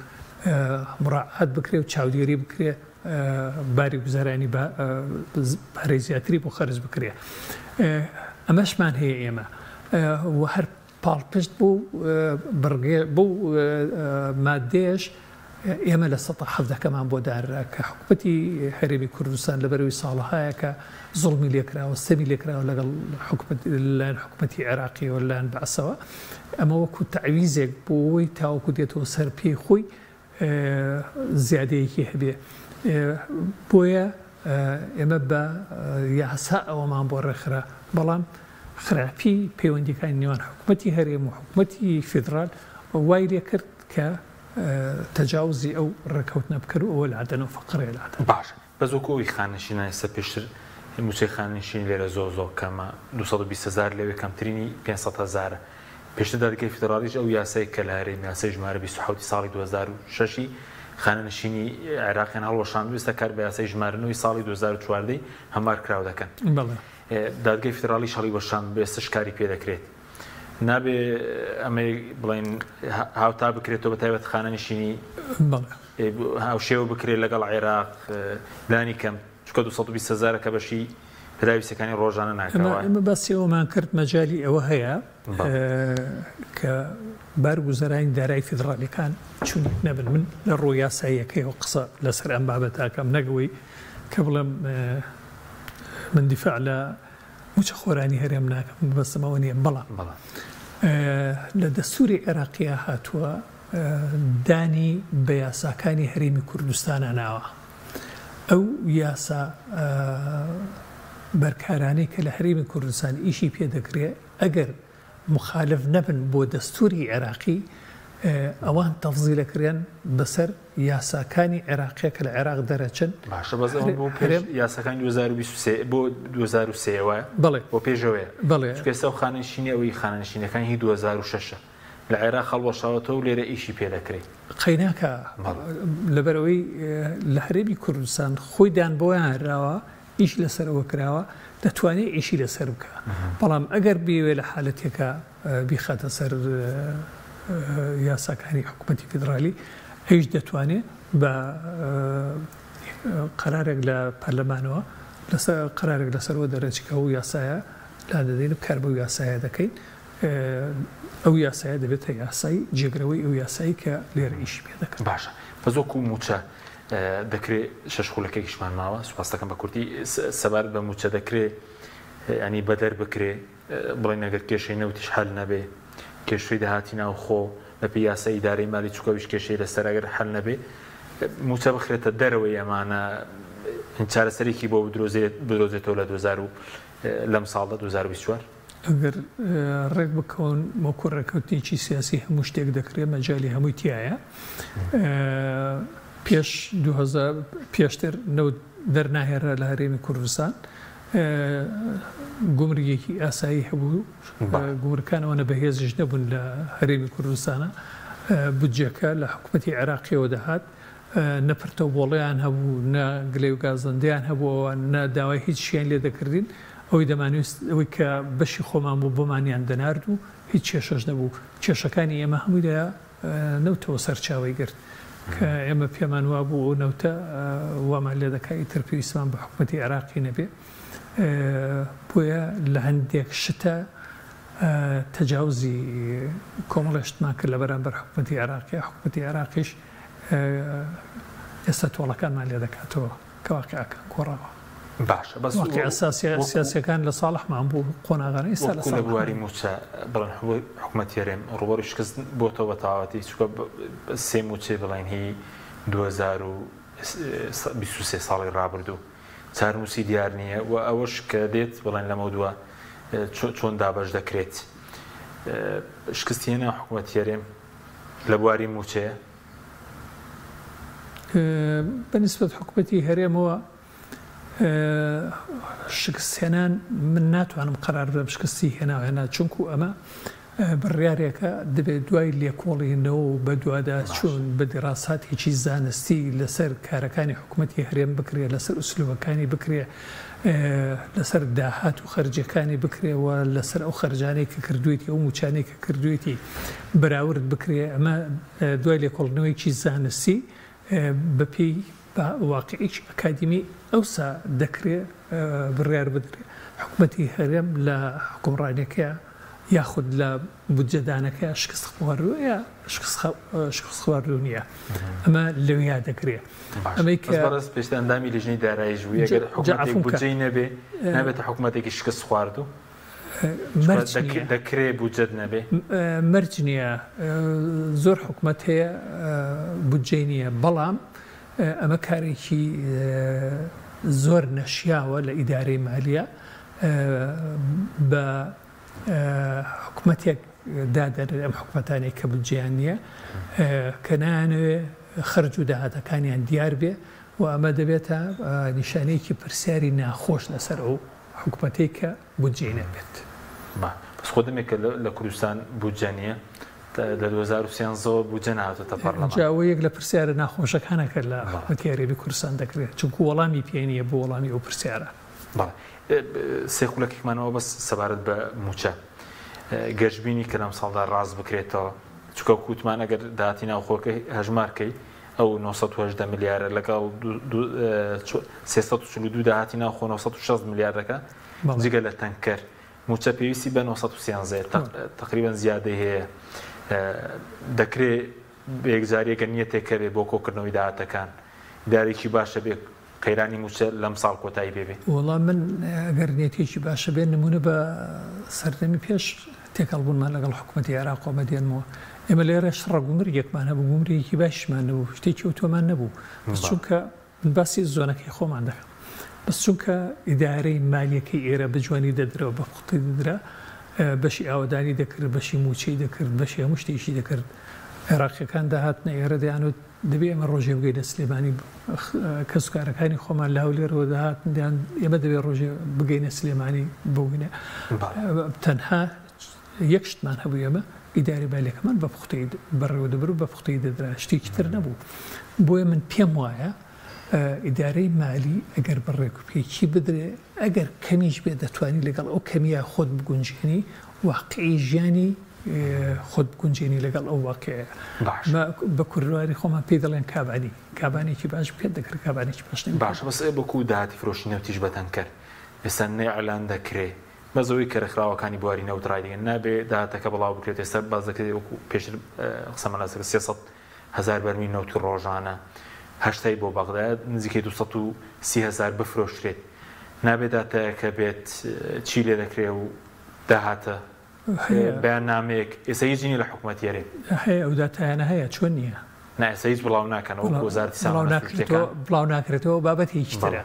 S2: مراعات بکرێ و چاودێری بکرێ، باری گوزەرانی پارەی زیاتری بۆ خەرج بکرێ. ئەمەشمان هەیە ئێمە و هەر پاڵپشت بۆ بڕگەیە بۆ ماددەیەش ئێمە لە سەتا حەڤدەکەمان بۆ دانرا کە حکومەتی هەرێمی کوردستان لەبەرئەوەی ساڵەهایەکە زوڵمی لێکراوە ستەمی لێکراوە لەگەڵ حکومەت لەلایەن حکومەتی عێراقیەوە لەلایەن بەعسەوە ئەمە وەکو تەعویزێک بۆ ئەوەی تاوەکو دێتەوە سەر پێی خۆی زیادەیەکی هەبێ بۆیە ئێمە بە یاسا ئەوەمان بۆ ڕێکخرا بەڵام خراپی پەیوەندیەکانی نێوان حکومەتی هەرێم و حکومەتی فیدرال وای لێکرد کە تەجاوزی ئەو ڕێکەوتنە بکەن و ئەوە لادەن و فەقڕێ لادەن.
S1: باشە بەس وەکو ئەوی خانەنشینان ئێستا پێشتر موچەی خانەنشینی لێرە زۆر زۆر کەمە 220 هەزار لەوێ کەمترینی 500 هەزارە پێشتر دادگای فیدڕاڵیش ئەو یاسای کە لە هەرێم یاسای ژمارە 27 ساڵی 2006 ی خانەنشینی عێراقیان هەڵوەشاندو ئێستا کار بە یاسای ژمارە 9 ساڵی 2014 ی هەموار کراو دەکەن.
S2: بەڵێ.
S1: دادگای فیدڕاڵیش هەڵیوەشاند ئێستاش کاری پێ دەکرێت. نابێ ئەمەی بڵێن هاوتا بکرێتەوە بە تایبەت خانەنشینی هاوشێوە بکرێت لەگەڵ عێراق لانی کەم چونکە 220 هەزارە کە بەشی پێداویستەکانی ڕۆژانە ناکەوە.
S2: ئێمە باسی ئەوەمان کرد مەجالی ئەوە هەیە کە بارگوزەرانی دارای فیدڕالیەکان چونیک نەبن من لە ڕوو یاساییەکەیەوە قسە لەسەر ئەم بابەتاکەم نەگەوەی کە بڵێم من دیفاع لە مووچەخۆرانی هەرێم ناکەم، مەبەستم ئەوە نییە، بەڵام لە دەستووری عێراقیا هاتووە دانی بە یاساکانی هەرێمی کوردستانا ناوە. ئەو یاسا بەرکارانەی کە لە هەرێمی کوردستان ئیشی پێ دەکرێ ئەگەر موخالف نەبن بۆ دەستوری عێراقی ئەوان تەفزیلەکرێن بەسەر یاساکانی عێراقیە کە لە عێراق دەرەچن.
S1: باشە بەس ئەوە بۆ پێش یاساکانی 2023 بۆ 2003 وایە؟
S2: بەڵێ
S1: بۆ پێشەوەیە.
S2: بەڵێ.
S1: چونکە ئێستا ئەو خانەنشینی ئەوەی خانەنشینەکان هی 2006 لە عێراق هەڵوەشاوەتەوە و لێرە ئیشی پێ دەکرێ.
S2: قەیناکا لەبەرئەوەی لە هەرێمی کوردستان خۆی دان بەوەیان راوە ئیش لەسەر ئەوە کراوە دەتوانێ ئیشی لەسەر بکا بەڵام ئەگەر بیەوێ لە حالەتێکا بیخاتە سەر یاساکانی حکوومەتی فیدرالی ئەویش دەتوانێ بە قەرارێک لە پەرلەمانەوە لەسەر قەرارێک لەسەرەوە دەرەچی کە ئەو یاسایە لا دەدەین و کار بەو یاسایە دەکەین ئەو یاسایە دەبێتە یاسای جێگرەوەی ئەو یاسایی کە لێرە ئیشی پێ دەکەن.
S1: باشە بەس وەکو مووچە دەکرێ شەش خولەکێکیشمان ماوە سوپاس دەکەم بە کورتی سەبارەت بە مووچە دەکرێ ینی بەدەر بکرێ بڵێن ئەگەر کێشەی نەوتیش حەل نەبێ کێشەی داهاتی ناوخۆ بەپێی یاسای ئیدارەی مالی چونکە ئەویش کێشەی لەسەر ئەگەر حەل نەبێ مووچە بخرێتە دەرەوەی ئەمانە چارەسەرێکی بۆ بدرۆزێتەوە لە 2000 لەم ساڵدا 2024.
S2: ئەگەر ڕێک بکەون وەکو ڕێکەوتنێکی سیاسی هەموو شتێک دەکرێت مەجالی هەمووی تایە پێش 2000 پێشتر نەوت دەرناهێنرا لە هەرێمی کوردستان گومرگێکی ئاسایی هەبوو گومرکان ئەوەنە بەهێزیش نەبوون لە هەرێمی کوردستانە بودجەکە لە حکوومەتی عێراقیەوە دەهات نە پرتە و بۆڵەیان هەبوو نە گلەی و گازەندەیان هەبوو ئەوان نە داوای هیچ شیان لێ دەکردین ئەوەی دەمانویست ئەوەی کە بەشی خۆمان بوو بۆمانیان دەنارد و هیچ کێشەش نەبوو کێشەکانی ئێمە هەمووی لە نەوتەوە سەرچاوەی گرت. کە ئێمە پێمان وابوو ئەو نەوتە وامان لێ دەکا ئیتر پێویستمان بە حکومەتی عێراقی نەبێ. بۆیە لە هەندێک شتە تەجاوزی کۆمەڵێ شتمان کرد لە بەرامبەر حکومەتی عێراقی، حکومەتی عێراقیش ئێستا تۆڵەکانمان لێ دەکاتەوە کە واقیعەکان گۆڕاوە.
S1: باشە بەس
S2: واقیعە سیاسیەکان لە ساڵحمان بوو قۆناغانە ئێستا لە
S1: وەکو لە بواری مووچە بڵێن حکومەتی هەرێم ڕووبەڕووی شکست بۆتەوە بە تەواوەتی چونکە سێ مووچەی بڵێن هی 2023 ساڵی ڕابردوو چارنووسی دیار نییە و ئەوەش کە دێت بڵێن لەمەودوا چۆن دابەش دەکرێت شکستی هێنا حکومەتی هەرێم لە بواری مووچەیە؟
S2: بە نیسبەت حکومەتی هەرێمەوە شکستهێنان من ناتوانم قەرار بدەم شکستی هێناوە یان نا، چونکو ئەمە بڕیارێکە دەبێت دوای لێکۆڵینەوە و بەدواداچوون بە دیراساتێکی زانستی لەسەر کارەکانی حکومەتی هەرێم بکرێت، لەسەر ئوسلوبەکانی بکرێت، لەسەر داهات و خەرجیەکانی بکرێت و لەسەر ئەو خەرجانەی کە کردوویەتی، ئەو مووچانەی کە کردوویەتی بەراورد بکرێت. ئەمە دوای لێکۆڵینەوەیەکی زانستی بەپێی واقیعێکی ئەکادیمی ئەوسا دەکرێ بڕیار بدرێ حکومەتی هەرێم لە حوکمڕانیەکەیا یاخود لە بودجەدانەکەیا شکست خواردووە یا شکست خواردوو نییە ئەمە لەویا دەکرێ
S1: ئەمەی کە بەڕێز پێشتر ئەندامی لیژنەی داراییش بووی ئەگەر حکومەتێک بودجەی نەبێ نابێتە حکومەتێکی شکست خواردوو؟
S2: مەرج نییە.
S1: دەکرێ بودجەت نەبێ؟
S2: مەرج نییە. زۆر حکومەت هەیە بودجەی نییە، بەڵام ئەمە کارێکی زۆر نەشیاوە لە ئیدارەی مالیە بە حکومەتێک دادەنرێت ئەم حکومەتانەی کە بودجەیان نییە کە نایانەوێ خەرج و داهاتەکانیان دیار بێ و ئەمە دەبێتە نیشانەیەکی پرسیاری ناخۆش لەسەر ئەو حکومەتەی کە بودجەی نەبێت.
S1: با بەس خۆ دەمێکە لە کوردستان بودجە نییە لە 2013 ەوە بودجە نەهاتۆتە پەرلەمان.
S2: جا ئەوە یەک لە پرسیارە ناخۆشەکانە کە لە حکومەتی هەرێمی کوردستان دەکرێت، چونکو وەڵامی پێ نییە بۆ وەڵامی ئەو پرسیارە.
S1: بەڵێ سێ خولەکێکمانەوە بەس سەبارەت بە مووچە گەشبینی کە لەمساڵدا ڕاست بکرێتەوە چونکە وەکو وتمان ئەگەر داهاتی ناوخۆکەی هەژمار کەی ئەو 918 ملیارە لەگەڵ 342 داهاتی ناوخۆ 960 ملیار دەکا جگە لە تەنکەر مووچە پێویستی بە 913 تقریبا زیادەی هەیە دەکرێ بەیەکجاری ئەگەر نیەتێک هەبێ بۆ کۆکردنەوەی داهاتەکان دارێکی باشە بێ قەیرانی مووچە لەم ساڵ کۆتایی پێ بێ؟
S2: وەڵا من ئەگەر نیەتێکی باشە بێ نموونە بە سەردەمی پێش تێکەڵبوونمان لەگەڵ حکومەتی عێراق ئەمە دێنمەوە. ئێمە لێرەش شەڕە گومرگێکمان هەبوو، گومرگێکی باشیشمان نەبوو، شتێکی ئەوتۆمان نەبوو. بەس چونکە من باسی زۆنەکەی خۆمان دەکەم. بەس چونکە ئیدارەی مالیەکەی ئێرە بە جوانی دەدرا و بە پوختی دەدرا، بەشی ئاوەدانی دەکرد، بەشی مووچەی دەکرد، بەشی هەموو شتێکی دەکرد. عێراقییەکان دەهاتنە ئێرە دەیانوت دەبێ ئێمە ڕۆژێ بگەینە سلێمانی، کەسوکارەکانی خۆمان لە هەولێرەوە دەهاتن دەیان ئێمە دەبێ ڕۆژێ بگەینە سلێمانی بۆینە. تەنها یەک شتمان هەبوو ئێمە ئیدارەی مالیەکەمان بە پوختەی بەڕێوە دەبرد و بە پوختەی دەدرا، شتێکی تر نەبوو. بۆیە من پێم وایە ئیدارەی مالی ئەگەر بە ڕێکوپێکی بدرێ، ئەگەر کەمیش بێ دەتوانی لەگەڵ ئەو کەمییە خۆت بگونجێنی، واقیعی ژیانی خۆت بگونجێنی لەگەڵ ئەو واقیعە.
S1: باشە.
S2: بە کوردەواری خۆمان پێی دەڵێن کابانی. کابانێکی باش پێت دەکرێ، کابانێکی باش نەبێ.
S1: باشە بەس ئێ وەکوو داهاتی فرۆشی نەوتیش بە تەنکەر ئێستا نە ئیعلان دەکرێ بەس ئەوەی کە ڕێکخراوەکانی بواری نەوت ڕایدەگەن نابێ داهاتەکە بڵاو بکرێت ئێستا باس دەکرێت وەکوو پێشتر قسەمان لەسەر کرد 300 هەزار بەرمیل نەوتی ڕۆژانە هەشتای بۆ بەغدایە نزیکەی 230 هەزار بفرۆشرێت نابێ داتایەکە بێت چی لێ دەکرێ و داهاتە بەیاننامەیەک ئێستا هیچ نییە لە حکومەتی هەرێم.
S2: هەیە ئەو داتایانە هەیە چۆن نییە؟
S1: نا ئێستا هیچ بڵاو ناکەنەوە وەکو وەزارەتی سامانە سروشتیەکان.
S2: بڵاو ناکرێتەوە بابەتێکی ترە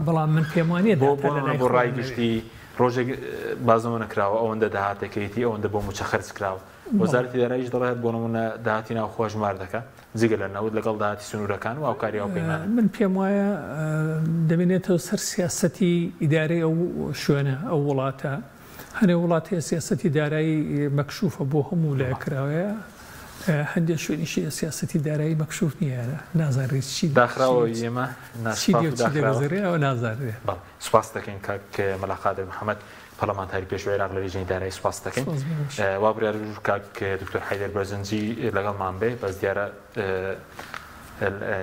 S2: بەڵام من پێم وانییە داتا لە لای
S1: بۆ ڕای گشتی ڕۆژێک بازەوە نەکراوە ئەوەندە داهاتێکەیەتی ئەوەندە بۆ مووچە خەرج کراوە وەزارەتی داراییش دەڵێت بۆ نموونە داهاتی ناوخۆ هەژمار دەکا جگە لە نەوت لەگەڵ داهاتی سنوورەکان و هاوکاری هاوپەیمانان.
S2: من پێم وایە دەمێنێتەوە سەر سیاسەتی ئیدارەی ئەو شوێنە ئەو وڵاتە هەنێ وڵات هەیە سیاسەتی دارایی مەکشوفە بۆ هەموو لایەک کراوەیە، هەندێ شوێنیش هەیە سیاسەتی دارایی مەکشوف نییە، نازانرێت چی
S1: داخراوە ئێمە
S2: چی دێ و چی دەگوزەرێ ئەوە نازانرێ.
S1: بەڵێ سوپاست دەکەین کاک مەلا قادر محەمەد. پەرلەمانتاری پێشووی عێراق لە لیژنەی دارایی سوپاست دەکەین. وا بڕیار بوو کاک دکتۆر حەیدەر بەرزنجی لەگەڵمان بێ بەس دیارە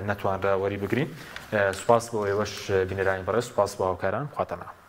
S1: نەتوانرا وەری بگرین. سوپاس بۆ ئێوەش بینەرانی بەڕێز، سوپاس بۆ هاوکاران. خواتان لەگەڵ.